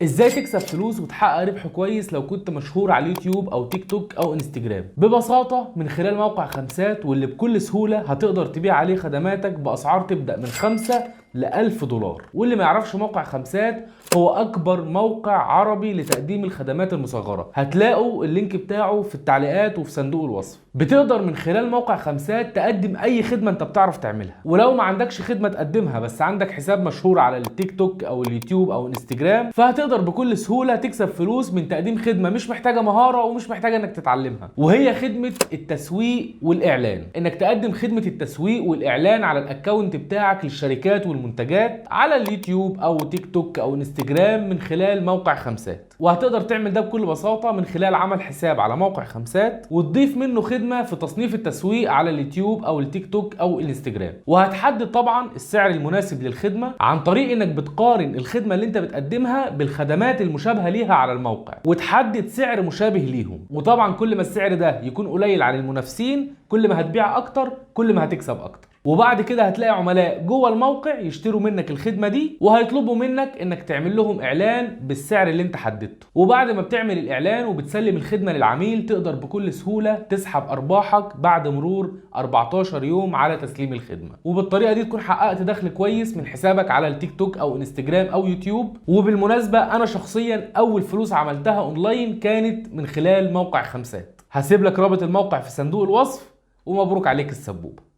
ازاي تكسب فلوس وتحقق ربح كويس لو كنت مشهور على اليوتيوب او تيك توك او انستجرام؟ ببساطة من خلال موقع خمسات، واللي بكل سهولة هتقدر تبيع عليه خدماتك باسعار تبدأ من 5 ل 1000 دولار. واللي ما يعرفش موقع خمسات، هو اكبر موقع عربي لتقديم الخدمات المصغرة. هتلاقوا ال link بتاعه في التعليقات وفي صندوق الوصف. بتقدر من خلال موقع خمسات تقدم اي خدمة انت بتعرف تعملها، ولو ما عندكش خدمة تقدمها بس عندك حساب مشهور على التيك توك او اليوتيوب او انستجرام، فهتقدر بكل سهولة تكسب فلوس من تقديم خدمة مش محتاجة مهارة ومش محتاجة انك تتعلمها، وهي خدمة التسويق والاعلان. انك تقدم خدمة التسويق والاعلان على ال account بتاعك للشركات والمنتجات على اليوتيوب او تيك توك او انستجرام من خلال موقع خمسات. وهتقدر تعمل ده بكل بساطة من خلال عمل حساب على موقع خمسات وتضيف منه خدمة في تصنيف التسويق على اليوتيوب او التيك توك او الانستجرام. وهتحدد طبعا السعر المناسب للخدمة عن طريق انك بتقارن الخدمة اللي انت بتقدمها بالخدمات المشابهة ليها على الموقع وتحدد سعر مشابه ليهم. وطبعا كل ما السعر ده يكون قليل عن المنافسين، كل ما هتبيع اكتر، كل ما هتكسب اكتر. وبعد كده هتلاقي عملاء جوه الموقع يشتروا منك الخدمة دي وهيطلبوا منك انك تعمل لهم اعلان بالسعر اللي انت حددته. وبعد ما بتعمل الاعلان وبتسلم الخدمة للعميل، تقدر بكل سهولة تسحب ارباحك بعد مرور 14 يوم على تسليم الخدمة. وبالطريقه دي تكون حققت دخل كويس من حسابك على التيك توك او انستجرام او يوتيوب. وبالمناسبة، انا شخصيا اول فلوس عملتها اونلاين كانت من خلال موقع خمسات. هسيب لك رابط الموقع في صندوق الوصف، ومبروك عليك السبوبه.